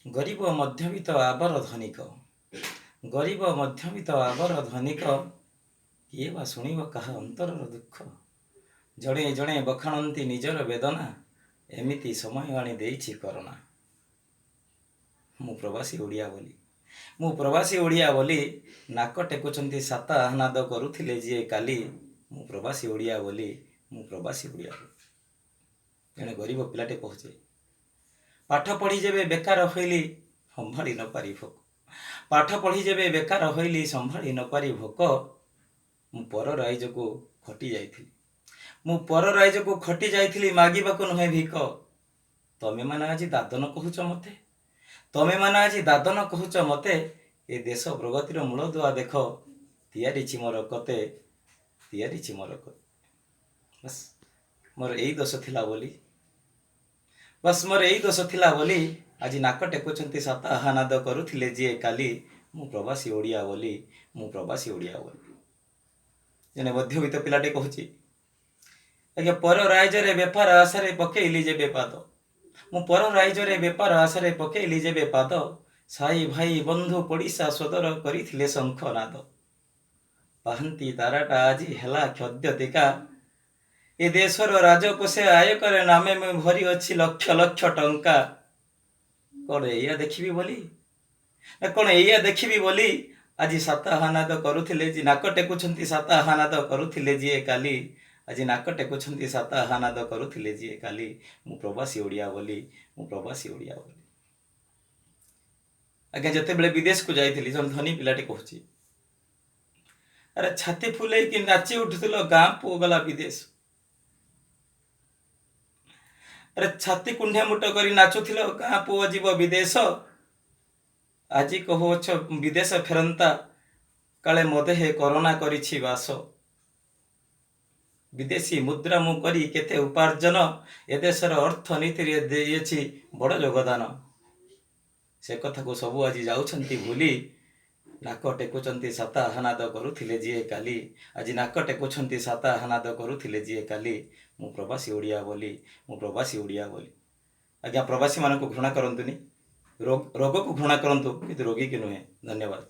ଗରିବ ମଧ୍ୟବିତ୍ତ ଆବର ଧନିକ, ଗରିବ ମଧ୍ୟବିତ୍ତ ଆବର ଧନିକ, କିଏ ବା ଶୁଣିବ କାହା ଅନ୍ତରର ଦୁଃଖ। ଜଣେ ଜଣେ ବଖାଣନ୍ତି ନିଜର ବେଦନା, ଏମିତି ସମୟ ଆଣି ଦେଇଛି କରୋନା। ମୁଁ ପ୍ରବାସୀ ଓଡ଼ିଆ ବୋଲି, ମୁଁ ପ୍ରବାସୀ ଓଡ଼ିଆ ବୋଲି ନାକ ଟେକୁଛନ୍ତି, ସାତ ଆହ୍ନାଦ କରୁଥିଲେ ଯିଏ କାଲି। ମୁଁ ପ୍ରବାସୀ ଓଡ଼ିଆ ବୋଲି, ମୁଁ ପ୍ରବାସୀ ଓଡ଼ିଆ ବୋଲି। ଜଣେ ଗରିବ ପିଲାଟେ କହୁଛି, ପାଠ ପଢ଼ି ଯେବେ ବେକାର ହୋଇଲି ସମ୍ଭାଳି ନ ପାରି ଭୋକ, ପାଠ ପଢ଼ି ଯେବେ ବେକାର ହୋଇଲି ସମ୍ଭାଳି ନ ପାରି ଭୋକ, ମୁଁ ପର ରାଇଜକୁ ଖଟି ଯାଇଥିଲି, ମୁଁ ପର ରାଇଜକୁ ଖଟି ଯାଇଥିଲି ମାଗିବାକୁ ନୁହେଁ ଭିକ। ତମେମାନେ ଆଜି ଦାଦନ କହୁଛ ମତେ, ତମେମାନେ ଆଜି ଦାଦନ କହୁଛ ମତେ, ଏ ଦେଶ ପ୍ରଗତିର ମୂଳଦୁଆ ଦେଖ, ତିଆରିଛି ମୋର କତେ, ତିଆରିଛି ମୋର କତେ। ବାସ୍ ମୋର ଏଇ ଦୋଷ ଥିଲା ବୋଲି, ବାସ୍ ମୋର ଏଇ ଦୋଷ ଥିଲା ବୋଲି ଆଜି ନାକ ଟେକୁଛନ୍ତି, ସାତ ଆହାନାଦ କରୁଥିଲେ ଯିଏ କାଲି। ମୁଁ ପ୍ରବାସୀ ଓଡ଼ିଆ ବୋଲି, ମୁଁ ପ୍ରବାସୀ ଓଡ଼ିଆ ବୋଲି। ଜଣେ ମଧ୍ୟବିତ୍ତ ପିଲାଟେ କହୁଛି, ଆଜ୍ଞା ପର ରାଇଜରେ ବେପାର ଆଶାରେ ପକେଇଲି ଯେବେ ପାଦ, ମୁଁ ପର ରାଇଜରେ ବେପାର ଆଶାରେ ପକେଇଲି ଯେବେ ପାଦ, ସାଇ ଭାଇ ବନ୍ଧୁ ପଡ଼ିଶା ସୋଦର କରିଥିଲେ ଶଙ୍ଖନାଦ। ପାହାନ୍ତି ତାରାଟା ଆଜି ହେଲା କ୍ଷଦ୍ୟତିକା, ଏ ଦେଶର ରାଜକୋଷେ ଆୟକର ନାମେ ମୁଁ ଭରି ଅଛି ଲକ୍ଷ ଲକ୍ଷ ଟଙ୍କା। କଣ ଏଇଆ ଦେଖିବି ବୋଲି ନା କଣ ଏଇଆ ଦେଖିବି ବୋଲି ଆଜି ସାତ ହାନାଦ କରୁଥିଲେ ଯେ, ନାକ ଟେକୁଛନ୍ତି, ସାତ ହାନାଦ କରୁଥିଲେ ଯିଏ କାଲି, ଆଜି ନାକ ଟେକୁଛନ୍ତି, ସାତ ହାନାଦ କରୁଥିଲେ ଯିଏ କାଲି। ମୁଁ ପ୍ରବାସୀ ଓଡ଼ିଆ ବୋଲି, ମୁଁ ପ୍ରବାସୀ ଓଡ଼ିଆ ବୋଲି। ଆଜ୍ଞା ଯେତେବେଳେ ବିଦେଶକୁ ଯାଇଥିଲି, ଜଣେ ଧନୀ ପିଲାଟେ କହୁଛି, ଆରେ ଛାତି ଫୁଲେଇକି ନାଚି ଉଠୁଥିଲ ଗାଁ ପୁଅ ଗଲା ବିଦେଶ, ଆରେ ଛାତି କୁଣ୍ଢେ ମୁଟ କରି ନାଚୁଥିଲ ଗାଁ ପୁଅ ଯିବ ବିଦେଶ, ଆଜି କହୁଅଛ ବିଦେଶ ଫେରନ୍ତା କାଳେ ମଦେହେ କରୋନା କରିଛି ବାସ। ବିଦେଶୀ ମୁଦ୍ରା ମୁଁ କରି କେତେ ଉପାର୍ଜନ, ଏ ଦେଶର ଅର୍ଥନୀତିରେ ଦେଇଅଛି ବଡ଼ ଯୋଗଦାନ। ସେ କଥାକୁ ସବୁ ଆଜି ଯାଉଛନ୍ତି ଭୁଲି, ନାକ ଟେକୁଛନ୍ତି, ସାତ ହାନାଦ କରୁଥିଲେ ଯିଏ କାଲି, ଆଜି ନାକ ଟେକୁଛନ୍ତି, ସାତ ହାନାଦ କରୁଥିଲେ ଯିଏ କାଲି। ମୁଁ ପ୍ରବାସୀ ଓଡ଼ିଆ ବୋଲି, ମୁଁ ପ୍ରବାସୀ ଓଡ଼ିଆ ବୋଲି। ଆଜ୍ଞା ପ୍ରବାସୀମାନଙ୍କୁ ଘୃଣା କରନ୍ତୁନି, ରୋଗକୁ ଘୃଣା କରନ୍ତୁ କିନ୍ତୁ ରୋଗୀକି ନୁହେଁ। ଧନ୍ୟବାଦ।